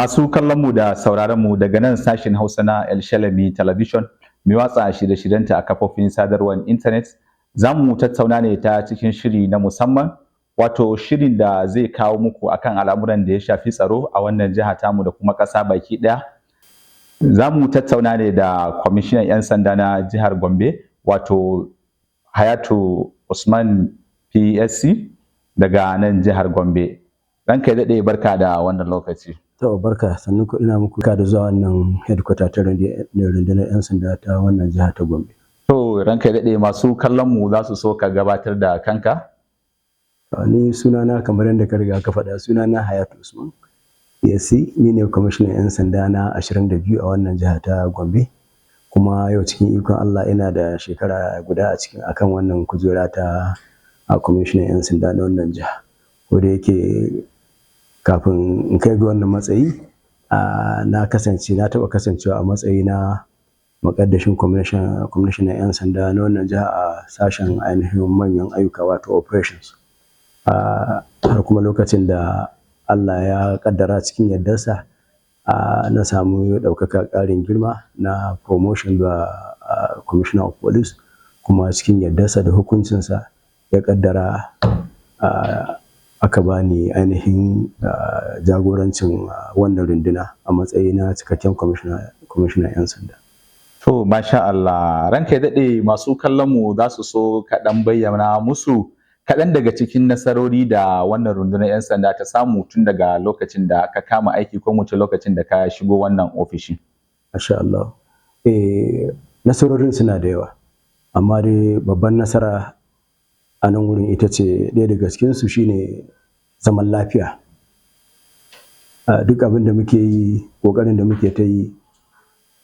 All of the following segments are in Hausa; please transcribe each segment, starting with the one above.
Masu kallon mu da sauraron mu daga nan sashen Hausa na El Shalami Television mai watsa shirye-shiryenta a kafofin sadarwar intanet, za mu tattauna ne ta cikin shiri na musamman, wato shirin da zai kawo muku akan al'amuran da ya shafi tsaro a wannan jiha tamu da kuma ƙasa baki ɗaya. Za mu tattauna ne da kwamishinan 'yan sanda na jihar Gombe, wato Hayatu Usman PSC daga nan jihar Gombe. Ranka ya daɗe, barka da wannan lokaci. To, barka, sannu ku. Ina muku da zuwa wannan headquarter ta rundunar 'yan sanda ta wannan jiha ta Gombe. To, ranka ya daɗe, masu kallon mu za su so ka gabatar da kanka. Ni sunana, kamar yadda ka riga ka faɗa, sunana Hayatu Usman PSC, ni ne kwamishinan 'yan sanda na 22 a wannan jiha ta Gombe. Kuma yau, cikin ikon Allah, ina da shekara guda a cikin akan wannan kujera ta a kwamishinan 'yan sanda na wannan jiha. Ko da yake kafin in kai ga wannan matsayi, na kasance, na taɓa kasancewa a matsayi na makaddashin kwamishinan 'yan sanda na wannan jiha a sashen ainihin manyan ayyuka, wato operations, har kuma lokacin da Allah ya kaddara, cikin yardarsa, na samu ɗaukaka, ƙarin girma na promotion zuwa commissioner of police. Kuma cikin yardarsa da hukuncinsa ya kaddara aka bani ainihin jagorancin wannan runduna a matsayina cikakken kwamishinan 'yan sanda. To, masha Allah, ranka ya daɗe, masu kallon mu za su so kaɗan bayyana musu kaɗan daga cikin nasarori da wannan rundunar 'yan sanda ta samu tun daga lokacin da ka kama aiki, ko mu ce lokacin da ka shigo wannan ofishi. Masha Allah. Nasarorin suna da yawa, amma dai babban nasara a nan wurin ita ce, ɗaya daga cikinsu shine zaman lafiya. Duk abin da muke yi, ƙoƙarin da muke ta yi,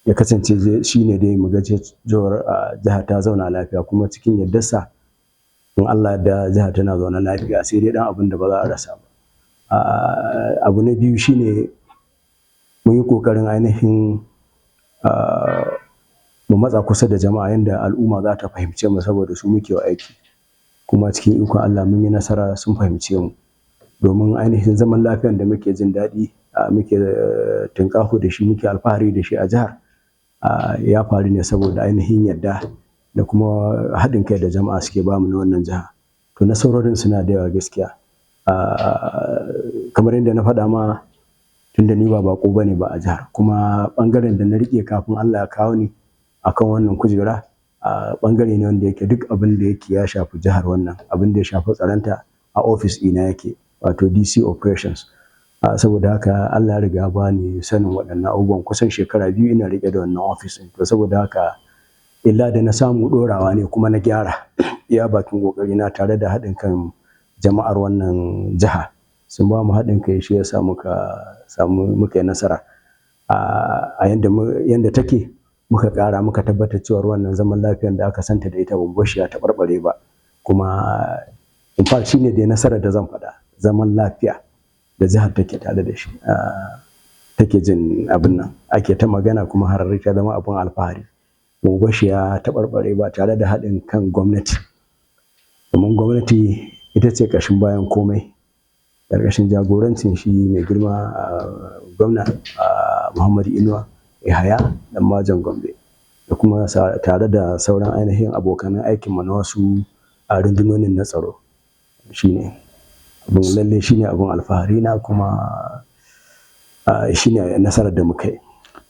ya kasance shine dai mu ga cewar jiha ta zauna lafiya. Kuma cikin yardarsa, in Allah da, jiha tana zaune lafiya, sai dai ɗan abin da ba za a rasa ba. Abu na biyu shine mun yi ƙoƙarin ainihin mu matsa kusa da jama'a yanda al'umma za ta fahimce mu, saboda su muke wa aiki. Kuma cikin ikon Allah mun yi nasara, sun fahimce mu, domin ainihin zaman lafiyan da muke jin daɗi, muke tunƙaho da shi, muke alfahari da shi a jihar, ya faru ne saboda ainihin yadda da kuma haɗin kai da jama'a suke bamu na wannan jiha. To, nasarorin suna da yawa gaskiya. Kamar yadda na faɗa ma, tunda ni ba baƙo bane ba a jihar, kuma ɓangaren da na riƙe kafin Allah ya kawo ni akan wannan kujera, ɓangare ne wanda yake duk abin da yake ya shafi jihar wannan, abin da ya shafi tsaronta, a ofis ɗina yake, wato DC operations. Saboda haka Allah ya riga ba ni sanin waɗannan abubuwan. Kusan shekara 2 ina riƙe da wannan ofis ɗin. To, saboda haka illa da na samu ɗorawa ne, kuma na gyara iya bakin ƙoƙari na tare da haɗin kan jama'ar wannan jiha. Sun ba mu haɗin kai, shi yasa muka samu, muka yi nasara a yanda take. Muka ƙara muka tabbatar cewa wannan zaman lafiyan da aka santa da ita, ba mu bar shi ya taɓarɓare ba. Kuma in fact shine dai nasarar da zan faɗa, zaman lafiya da jihar take tare da shi, take jin abin nan ake ta magana, kuma har ta zama abin alfahari. Ba mu bar shi ya taɓarɓare ba, tare da haɗin kan gwamnati, domin gwamnati ita ce ƙashin bayan komai, ƙarƙashin jagorancin shi mai girma gwamna Muhammadu Inuwa Yahaya ɗan Majan Gombe, da kuma tare da sauran ainihin abokan aikinmu na wasu rundunonin na tsaro. Shine abin, lalle shine abin alfahari na, kuma shine nasarar da muka yi.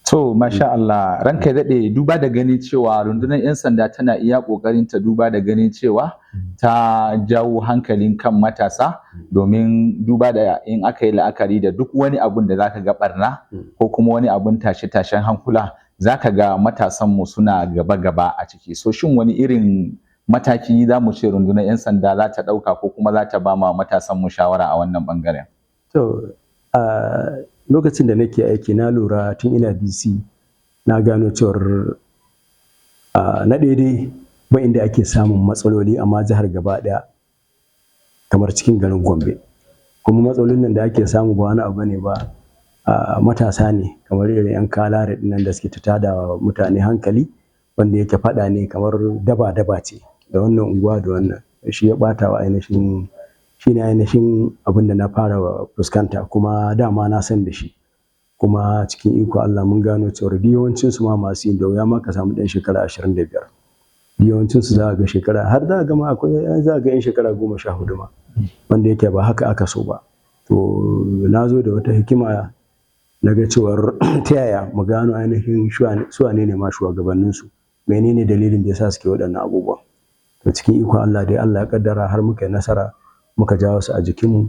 To, masha Allah, ranka ya daɗe, duba da ganin cewa rundunar 'yan sanda tana iya ƙoƙarin ta duba da ganin cewa ta jawo hankalin kan matasa, domin duba da in aka yi la'akari da duk wani abun da zaka ga barna ko kuma wani abun tashe-tashen hankula, zaka ga matasanmu suna gaba-gaba a ciki. So shin wani irin mataki za mu ce rundunar 'yan sanda za ta ɗauka, ko kuma za ta ba ma matasanmu shawara a wannan ɓangaren? To, a lokacin da nake aiki, na lura tun ina DC, na gano cewar na ɗaya dai, ba inda ake samun matsaloli amma jihar gaba ɗaya kamar cikin garin Gombe. Kuma matsalolin nan da ake samu ba wani abu ne ba, matasa ne, kamar irin 'yan kalare ɗin nan da suke ta tada mutane hankali, wanda yake faɗa ne kamar daba-daba ce da wannan unguwa da wannan. Shi ya ɓata wa ainihin, shi ne ainihin abin da na fara fuskanta, kuma dama na san da shi. Kuma cikin iko Allah mun gano cewar yawancin su ma masu yin da wuya ma ka samu ɗan shekara 25. Yawancin su za ga shekara har za ga ma akwai za ga yan shekara 14 ma, wanda yake ba haka aka so ba. To na zo da wata hikima, na ga cewar ta yaya mu gano ainihin su wane ne ma shugabannin su, menene dalilin da yasa suke waɗannan abubuwan. To cikin ikon Allah dai Allah ya kaddara har muka yi nasara, muka jawo su a jikinmu.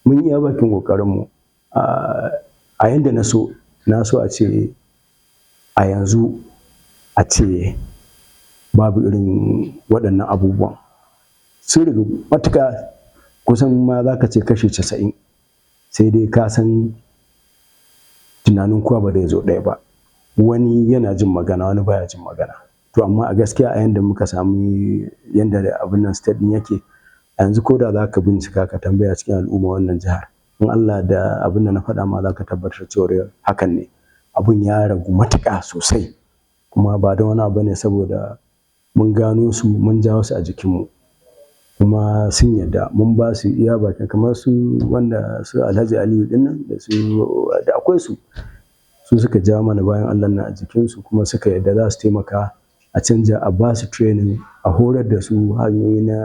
Mun iya bakin ƙoƙarinmu a yanda na so. Na so a ce a yanzu a ce babu irin waɗannan abubuwan, sun riga matuƙa, kusan ma za ka ce kashi 90. Sai dai ka san tunanin kowa ba zai zo ɗaya ba, wani yana jin magana, wani baya jin magana. To amma a gaskiya a yanda muka sami yanda abin nan state ɗin yake a yanzu, ko da za ka bincika ka tambaya cikin al'umma wannan jihar, in Allah da abin da na faɗa ma za ka tabbatar cewar hakan ne, abun ya ragu matuƙa sosai. Kuma ba don wani abu ne, saboda mun gano su, mun jawo su a jikinmu, kuma sun yarda. Mun ba su iya bakin, kamar su wanda su Alhaji Aliyu din nan da su da akwai su, su suka ja mana bayan Allah nan a jikinsu, kuma suka yarda za su taimaka a canja, a ba su training, a horar da su hanyoyi na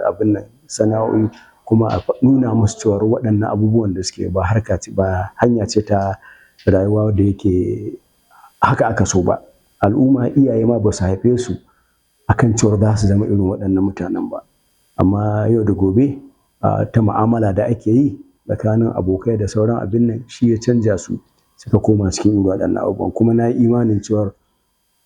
abin nan sana'o'i, kuma a nuna musu cewar waɗannan abubuwan da suke ba harka ce ba, hanya ce ta rayuwa da yake haka aka so ba. Al'umma, iyaye ma ba su haife su akan cewar za su zama irin waɗannan mutanen ba. Amma yau da gobe ta mu'amala da ake yi tsakanin abokai da sauran abin nan, shi ya canja su suka koma cikin irin waɗannan abubuwan. Kuma na yi imanin cewar,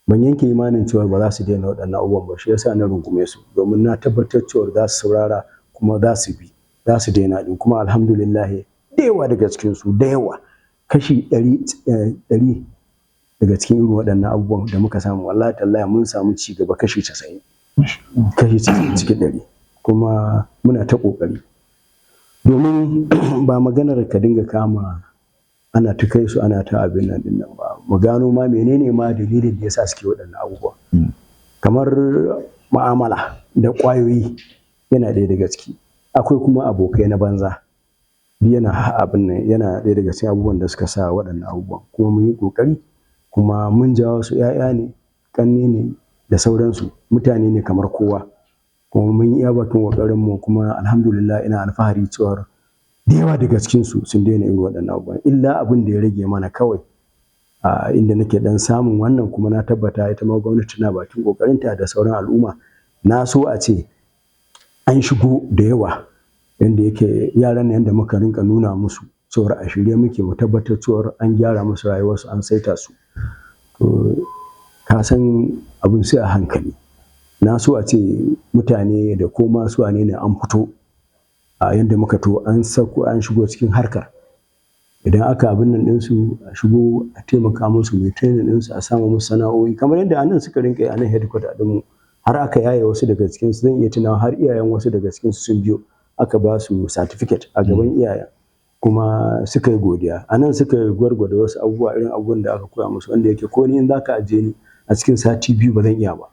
ban yanke imanin cewar ba za su daina waɗannan abubuwan ba. Shi yasa na rungume su, domin na tabbatar cewar za su saurara kuma za su bi, za su daina din. Kuma alhamdulillah, da yawa daga cikin su, da yawa, kashi 100 daga cikin irin waɗannan abubuwan da muka samu, wallahi tallahi mun samu ci gaba kashi 90, kashi 90 cikin 100. Kuma muna ta ƙoƙari, domin ba maganar ka dinga kama ana ta kai su ana ta abin nan din nan ba, mu gano ma menene ma dalilin da yasa suke waɗannan abubuwa. Kamar ma'amala da ƙwayoyi yana ɗaya daga ciki, akwai kuma abokai na banza, duk yana abin nan, yana ɗaya daga cikin abubuwan da suka sa waɗannan abubuwan. Kuma mun yi ƙoƙari, kuma mun jawo su, 'ya'ya ne, ƙanne ne da sauransu, mutane ne kamar kowa. Kuma mun yi iya bakin ƙoƙarin mu, kuma alhamdulillah ina alfahari cewar da yawa daga cikin su sun daina irin waɗannan abubuwan. Illa abin da ya rage mana kawai a inda nake dan samun wannan, kuma na tabbata ita ma gwamnati tana bakin ƙoƙarinta da sauran al'umma. Na so a ce an shigo da yawa, yanda yake yaran nan yanda muka rinka nuna musu cewar a shirye muke mu tabbatar cewar an gyara musu rayuwarsu, an saita su. To ka san abin sai a hankali. Na so a ce mutane da koma su wane ne an fito a yanda muka to an sako an shigo cikin harkar. Idan aka abin nan ɗinsu, a shigo a taimaka musu, mai training ɗinsu, a sama musu sana'o'i kamar yadda anan suka rinka yi a nan headquarter ɗinmu, har aka yaye wasu daga cikin su. Zan iya tunawa har iyayen wasu daga cikin su sun biyo, aka ba su certificate a gaban iyayen, kuma suka yi godiya. A nan suka gwargwada wasu abubuwa, irin abubuwan da aka koya musu, wanda yake ko ni in zaka ajiye ni a cikin sati 2 ba zan iya ba,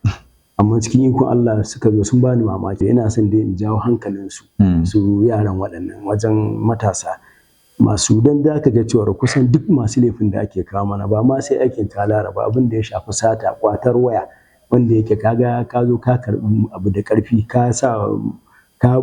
amma cikin ikon Allah suka zo sun bani mamaki. Ina son dai in jawo hankalinsu, su yaran waɗannan wajen matasa masu dan da ka ga cewar kusan duk masu laifin da ake kawo mana, ba ma sai aikin kalara ba, abin da ya shafi sata, kwatar waya, wanda yake kaga ka zo ka karɓi abu da ƙarfi, ka sa ka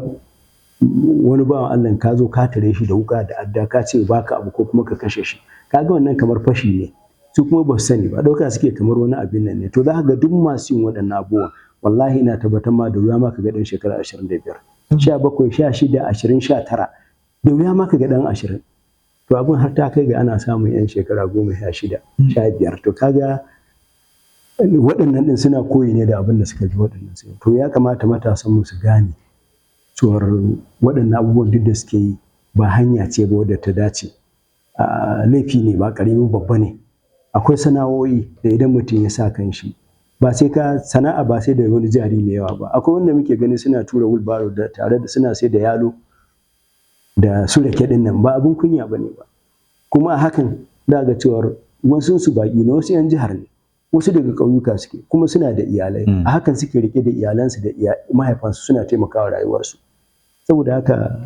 wani bawan Allah, ka zo ka tare shi da wuka da adda, ka ce baka abu ko kuma ka kashe shi, kaga wannan kamar fashi ne. Su kuma ba su sani ba, ɗauka suke kamar wani abin nan ne. To za ka ga duk masu yin waɗannan abubuwan, wallahi ina tabbatar ma da wuya ma ka ga ɗan shekara 25, 17, 16, 20, 19, da wuya ma ka ga ɗan 20. To abin har ta kai ga ana samun 'yan shekara 16, 15. To kaga waɗannan ɗin suna koyi ne da abin da suka ji waɗannan sai. To ya kamata matasan mu su gane cewar waɗannan abubuwan duk da suke yi ba hanya ce ba wadda ta dace. Laifi ne ba ƙarami, babba ne. Akwai sana'o'i da idan mutum ya sa kan shi, ba sai ka sana'a ba sai da wani jari mai yawa ba. Akwai wanda muke gani suna tura wheelbarrow da tare da suna sai da yalo da su rake ɗin nan, ba abin kunya ba ne ba. Kuma a hakan za ga cewar wasu su baƙi ne, wasu 'yan jihar ne, wasu daga ƙauyuka suke, kuma suna da iyalai. A hakan suke rike da iyalansu da mahaifansu, suna taimakawa rayuwarsu. Saboda haka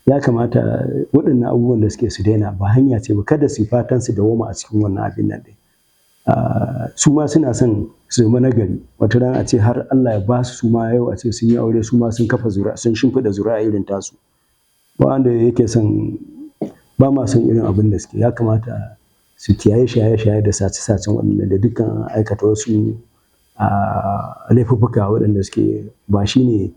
Ya kamata waɗannan abubuwan da suke su daina, ba hanya ce ba. Kada su fatan su dawoma a cikin wannan abin nan ɗin. Su ma suna son su zama nagari, wata ran a ce har Allah ya ba su, su ma yau a ce sun yi aure, su ma sun kafa zuri'a, sun shimfiɗa zuri'a irin tasu. Ba wanda yake son, ba ma son irin abin da suke. Ya kamata su kiyaye shaye-shaye da sace-sacen waɗanda da dukkan aikata wasu laifuffuka waɗanda suke ba shi ne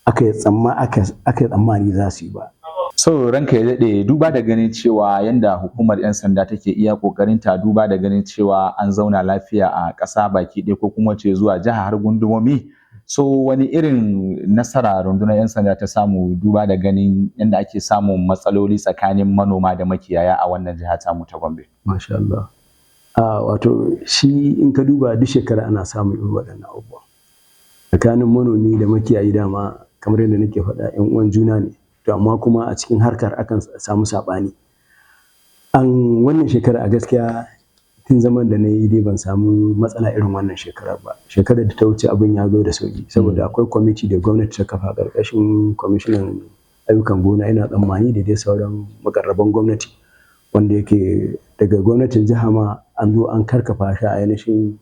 aka yi tsammani za su yi ba. So ranka ya daɗe, duba da ganin cewa yanda hukumar 'yan sanda take iya ƙoƙarinta duba da ganin cewa an zauna lafiya a ƙasa baki ɗaya, ko kuma ce zuwa jiha har gundumomi. So wani irin nasara rundunar 'yan sanda ta samu duba da ganin yanda ake samun matsaloli tsakanin manoma da makiyaya a wannan jiha tamu ta Gombe? Masha Allah. Wato shi in ka duba, duk shekara ana samun irin waɗannan abubuwa. Tsakanin manomi da makiyayi, dama kamar yadda nake faɗa, 'yan uwan juna ne. To amma kuma a cikin harkar akan samu saɓani. An wannan shekara, a gaskiya tun zaman da na yi dai ban samu matsala irin wannan shekarar ba. Shekarar da ta wuce abin ya zo da sauki, saboda akwai kwamiti da gwamnati ta kafa ƙarƙashin kwamishinan ayyukan gona, ina tsammani, da dai sauran makarraban gwamnati, wanda yake daga gwamnatin jiha ma an zo an karkafa shi a ainihin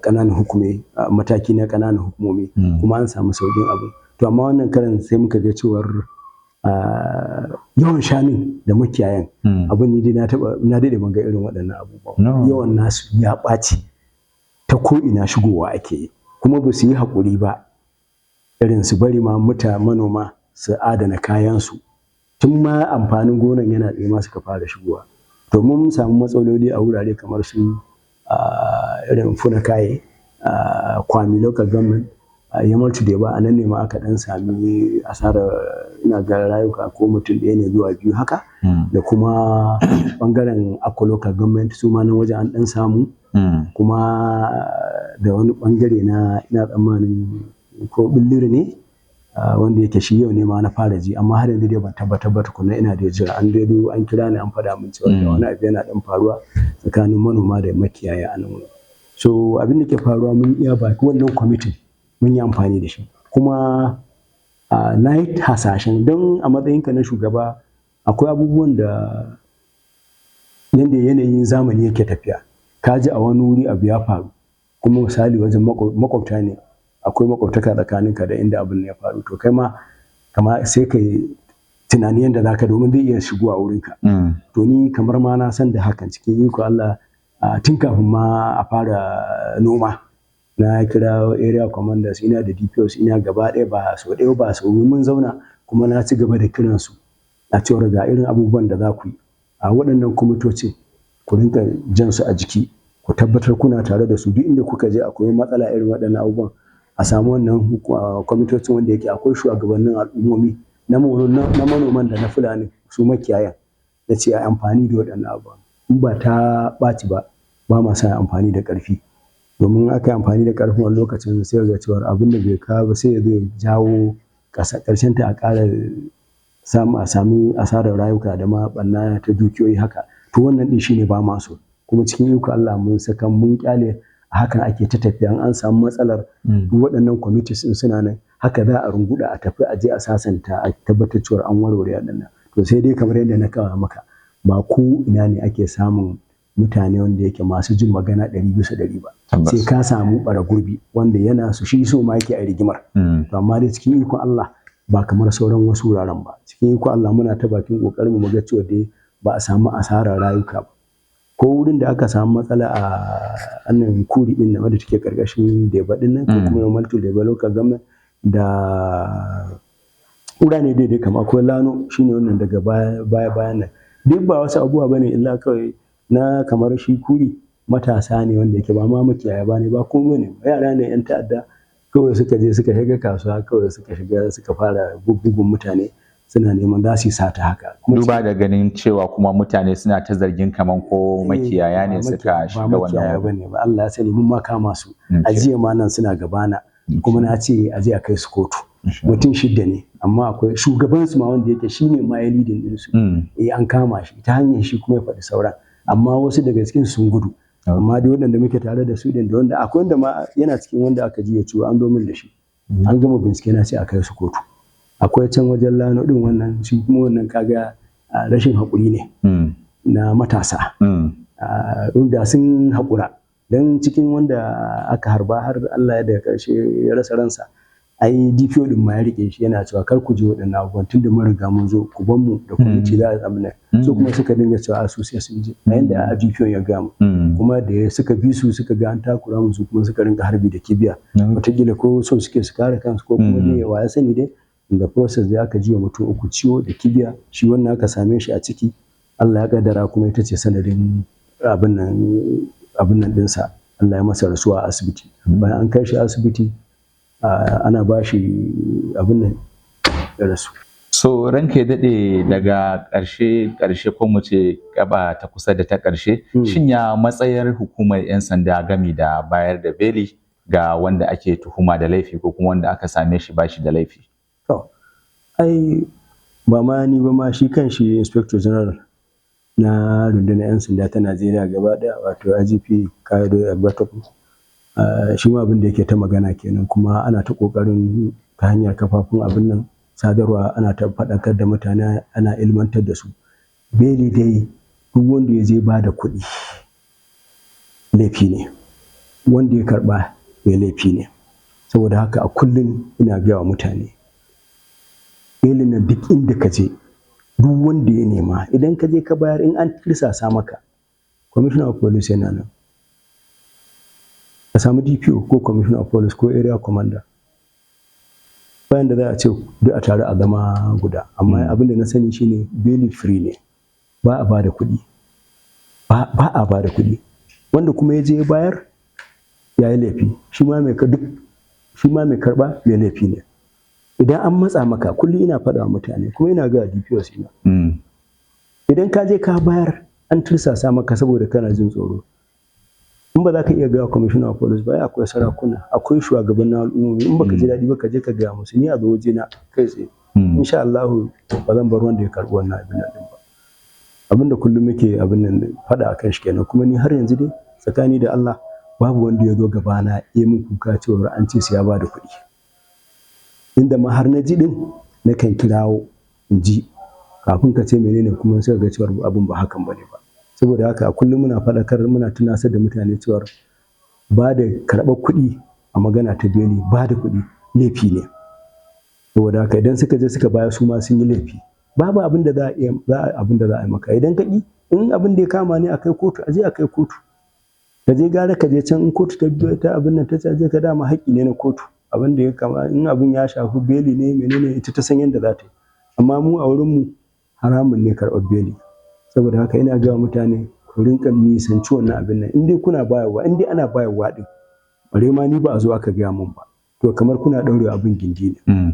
ƙananan hukumi, mataki na ƙananan hukumomi, kuma an samu sauƙin abu. To amma wannan karan sai muka ga cewar yawan shanun da makiyayan, abin ni dai na taɓa na daɗe ban ga irin waɗannan abubuwa. Yawan nasu ya ɓaci, ta ko ina shigowa ake yi, kuma ba su yi haƙuri ba irin su bari ma manoma su adana kayansu. Tun ma amfanin gonan yana tsaye ma suka fara shigowa. To mun samu matsaloli a wurare kamar su irin Funakaye, Kwami Local Government, Yamaltu Deba. A nan ne ma aka ɗan sami asarar, ina ga, rayuka ko mutum ɗaya ne zuwa biyu haka, da kuma ɓangaren Akko Local Government, su ma nan wajen an ɗan samu, kuma da wani ɓangare na, ina tsammanin ko Billiri ne, wanda yake shi yau ne ma na fara ji, amma har yanzu dai ban tabbatar ba tukuna, ina da jira. An dai an kira ni an faɗa min cewa da wani abu yana ɗan faruwa tsakanin manoma da makiyaya a nan wurin. So abin da ke faruwa, mun iya baki wannan kwamitin, mun yi amfani da shi, kuma na yi hasashen, don a matsayinka na shugaba akwai abubuwan da yanda yanayin zamani yake tafiya, ka ji a wani wuri abu ya faru, kuma misali wajen makwabta ne, akwai makwabtaka tsakaninka da inda abin ya faru, to kai ma kama sai ka yi tunani yadda za ka, domin zai iya shigowa wurinka. To ni kamar ma na san da hakan. Cikin iko Allah, tun kafin ma a fara noma na kira area commanders ina da DPOs ina gaba ɗaya, ba sau ɗaya ba sau biyu, mun zauna, kuma na ci gaba da kiransu a cewar ga irin abubuwan da za ku yi a waɗannan kwamitocin, ku rinka jan su a jiki, ku tabbatar kuna tare da su duk inda kuka je akwai matsala irin waɗannan abubuwan. A samu wannan kwamitocin wanda yake akwai shugabannin al'ummomi na manoman da na Fulani, su makiyayan, da ce a amfani da waɗannan abubuwan. In ba ta ɓaci ba, ba ma sa amfani da ƙarfi, domin aka yi amfani da ƙarfin, wani lokacin sai ga cewar abin da bai kawo ba sai ya zo ya jawo ƙarshen ta a ƙara samu, a sami asarar rayuka da ma ɓanna ta dukiyoyi haka. To wannan ɗin shine ba ma so, kuma cikin iko Allah mun saka mun kyale, a hakan ake ta tafiya. An samu matsalar, duk waɗannan committees ɗin suna nan, haka za a runguda a tafi a je a sasanta, a tabbatar cewa an warware waɗannan. To sai dai kamar yadda na kawo maka, ba ko ina ne ake samun mutane wanda yake masu jin magana 100% ba. Sai ka samu bara gurbi wanda yana so, shi so ma yake a rigimar. To amma dai cikin ikon Allah ba kamar sauran wasu wuraren ba. Cikin ikon Allah muna ta bakin kokarin mu ga cewa dai ba a samu asarar rayuka ba. Ko wurin da aka samu matsala a annan Kuri din nan, wanda take karkashin Deba din nan, ko kuma Yamaltu Deba Local Government, da wurare daidai kamar akwai Lano, shine wannan daga baya bayan nan. Duk ba wasu abubuwa bane illa kawai na kamar shi Kuri, matasa ne wanda yake ba ma makiyaya ba ne ba komai ne, yara ne yan ta'adda, kawai suka je suka shiga kasuwa, kawai suka shiga suka fara bubbugun mutane, suna neman za su yi sata haka. Duba da ganin cewa kuma mutane suna ta zargin kaman ko makiyaya ne suka shiga wannan. Ba makiyaya bane ba, Allah ya sani, mun ma kama su. A jiya ma nan suna gabana, kuma na ce a je a kai su kotu. Mutum shidda ne, amma akwai shugaban su ma wanda yake shine ma ya leading din su. Eh, an kama shi, ta hanyar shi kuma ya faɗi sauran. Amma wasu daga cikin sun gudu. Amma dai waɗanda muke tare da su din, da wanda akwai, wanda ma yana cikin wanda aka ji ya ciwo, an zo min da shi. An gama bincike, na ce a kai su kotu. Akwai can wajen Lano din, wannan shi kuma wannan kaga rashin haƙuri ne na matasa. Da sun haƙura, don cikin wanda aka harba har Allah ya daga ƙarshe ya rasa ransa, ai DPO din ma ya rike shi yana cewa, "Kar ku je waɗannan abubuwan, tunda mun riga mun zo, ku ban mu da kwamiti za a abin nan." Su kuma suka dinga cewa a su sai sun je, a yanda a DPO ya gaya mu. Kuma da suka bi su, suka ga an takura musu, kuma suka rinka harbi da kibiya. Wataƙila ko so suke su kare kansu, ko kuma dai wa ya sani dai. In the process da aka ji wa mutum uku ciwo da kibiya, shi wannan aka same shi a ciki, Allah ya kaddara kuma ita ce sanadin abin nan dinsa, Allah ya masa rasuwa a asibiti. Bayan an kai shi asibiti, ana ba shi abin nan, ya rasu. So ranka ya daɗe, daga ƙarshe ƙarshe, ko mu ce gaba ta kusa da ta ƙarshe, shin ya matsayar hukumar 'yan sanda gami da bayar da beli ga wanda ake tuhuma da laifi ko kuma wanda aka same shi bashi da laifi? To, ai ba ma ni ba ma, shi kan shi Inspector General na rundunar 'yan sanda ta Najeriya gaba ɗaya, wato IGP Kayode Egbetokun, shi ma abin da yake ta magana kenan. Kuma ana ta ƙoƙarin ta hanyar kafafun abin nan sadarwa, ana ta faɗakar da mutane, ana ilmantar da su. Beli dai, duk wanda ya je ba da kuɗi laifi ne, wanda ya karɓa mai laifi ne. Saboda haka a kullum ina gaya wa mutane, belin nan duk inda ka je, duk wanda ya nema, idan ka je ka bayar, in an tirsasa maka, Commissioner of Police yana nan, ka samu DPO ko Commissioner of Police ko Area Commander. Bayan da za a ce duk a tare a zama guda, amma abin da na sani shine beli free ne, ba a bada kuɗi, ba a bada kuɗi. Wanda kuma ya je ya bayar ya yi laifi, shi ma mai duk shi ma mai karɓa mai laifi ne. Idan an matsa maka, kullum ina faɗa wa mutane, kuma ina ga DPOs ina, idan ka je ka bayar, an tursasa maka saboda kana jin tsoro, in ba za ka iya gaya Commissioner of Police ba, akwai sarakuna, akwai shugabannin al'ummomi. In baka ji daɗi ba, ka je ka gaya musu. Ni a zo waje na kai tsaye, insha Allah ba zan bar wanda ya karɓi wannan abin nan din ba. Abin da kullum muke abin nan faɗa akan shi kenan. Kuma ni har yanzu dai, tsakani da Allah, babu wanda ya zo gabana ya min kuka cewa an ce sai ya ba da kuɗi. Inda ma har na ji din, na kan kirawo in ji kafin ka ce menene, kuma sai ga cewar abin ba hakan bane ba. Saboda haka kullum muna faɗakar, muna tunasar da mutane cewar ba da karɓar kuɗi a magana ta beli, ba da kuɗi laifi ne. Saboda haka idan suka je suka bayar, su ma sun yi laifi. Babu abin da za a iya abin da za a yi maka idan ka ƙi. In abin da ya kama ne a kai kotu, a je a kai kotu. Ka je, gara ka je can, in kotu ta abin nan ta caje ka, dama haƙƙi ne na kotu. Abin da ya kama, in abin ya shafi beli ne, menene, ita ta san yadda za ta yi. Amma mu a wurin mu haramun ne karɓar beli. Saboda haka ina gaya mutane, ku rinka nisanci wannan abin nan. In dai kuna bayarwa, in dai ana bayarwa din, bare ma ni ba a zo aka gaya mun ba, to kamar kuna ɗaure abin gindi ne.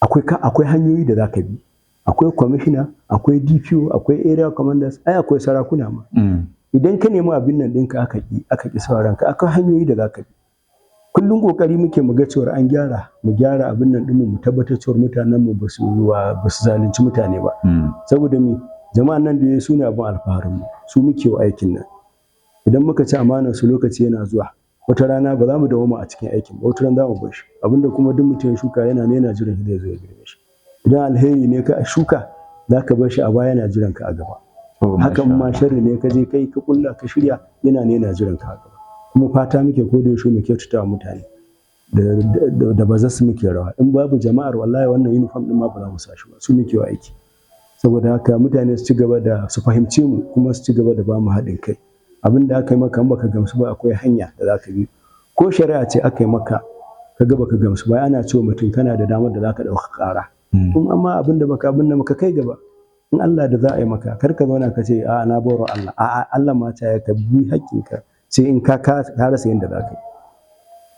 Akwai hanyoyi da za ka bi. Akwai kwamishina, akwai DPO, akwai area commanders, ai akwai sarakuna ma. Idan ka nemi abin nan ɗinka aka ƙi sauran ka, akwai hanyoyi da za ka bi. Kullum kokari muke mu ga cewar an gyara, mu gyara abin nan ɗinmu, mu tabbatar cewar mutanen mu ba su zalunci mutane ba. Saboda me? Jama'an nan da su ne abin alfaharin mu, su muke wa aikin nan. Idan muka ci amanar su, lokaci yana zuwa wata rana ba za mu dawo a cikin aikin ba, wata rana za mu bar shi. Abinda kuma duk mutum ya shuka, yana ne yana jiran shi zai zo ya girbe shi. Idan alheri ne ka shuka, za ka bar shi a baya, yana jiran ka a gaba. Hakan ma sharri ne ka je kai ka kulla, ka shirya, yana ne yana jiran ka a gaba. Kuma fata muke ko da yaushe mu kyautata wa mutane. Da ba za su muke rawa, in babu jama'ar, wallahi wannan uniform din ma ba za mu sa shi ba. Su muke wa aiki. Saboda haka mutane su ci gaba da su fahimce mu, kuma su ci gaba da ba mu haɗin kai. Abin da aka yi maka in baka gamsu ba, akwai hanya da za ka bi. Ko shari'a ce aka yi maka, ka ga baka gamsu ba, ana cewa mutum kana da damar da za ka ɗauka ƙara. Kuma amma abin da baka abin da maka kai gaba, in Allah da za a yi maka. Kar ka zauna ka ce, "A'a, na baro Allah." A'a, Allah ma ta ya ka bi haƙƙinka, sai in ka rasa yadda za ka yi.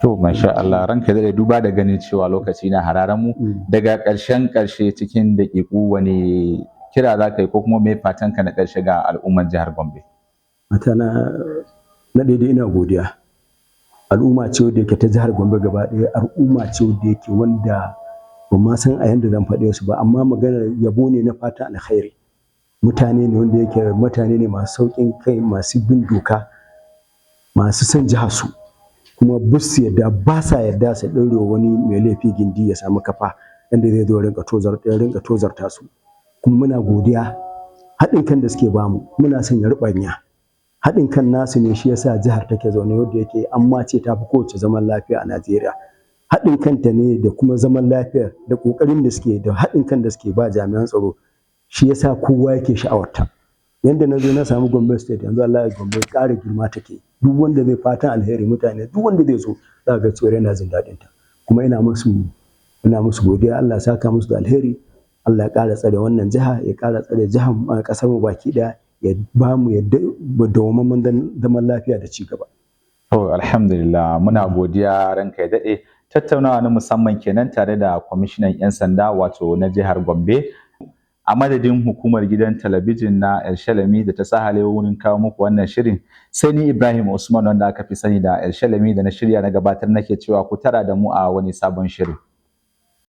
To, masha Allah, ranka da duba da ganin cewa lokaci na hararen mu, daga ƙarshen ƙarshe, cikin daƙiƙu, wani kira za ka yi ko kuma mai fatan ka na ƙarshe ga al'umman jihar Gombe? Mata na daidai, ina godiya. Al'umma ce wadda yake ta jihar Gombe gaba ɗaya, al'umma ce wadda yake wanda ban ma san a yanda zan faɗe su ba, amma maganar yabo ne na fata alkhairi. Mutane ne wanda yake mutane ne masu sauƙin kai, masu bin doka, masu son jihar su, kuma ba su yadda, ba sa yadda su ɗaure wani mai laifi gindi ya samu kafa. Yanda zai zo rinka tozarta su. Kuma muna godiya, haɗin kan da suke bamu muna son ya ruɓanya. Haɗin kan nasu ne shi yasa jihar take zaune yadda yake, amma ce ta fi kowace zaman lafiya a Najeriya. Haɗin kanta ne da kuma zaman lafiyar da ƙoƙarin da suke da haɗin kan da suke ba jami'an tsaro, shi yasa kowa yake sha'awarta. Yanda na zo na samu Gombe State yanzu, Allah ya Gombe ƙara girma take. Duk wanda zai fatan alheri, mutane, duk wanda zai zo za ga cewa yana jin daɗin ta. Kuma ina musu godiya. Allah ya saka musu da alheri. Allah ya ƙara tsare wannan jiha, ya ƙara tsare jihar, ƙasar mu baki ɗaya, ya ba mu yadda dawwammamen zaman lafiya da ci gaba. To, alhamdulillah, muna godiya, ranka ya daɗe. Tattaunawa na musamman kenan tare da kwamishinan 'yan sanda, wato na jihar Gombe. A madadin hukumar gidan talabijin na El Shalami da ta sahale wurin kawo muku wannan shirin, sai ni Ibrahim Usman, wanda aka fi sani da El Shalami, da na shirya na gabatar, nake cewa ku tara da mu a wani sabon shirin.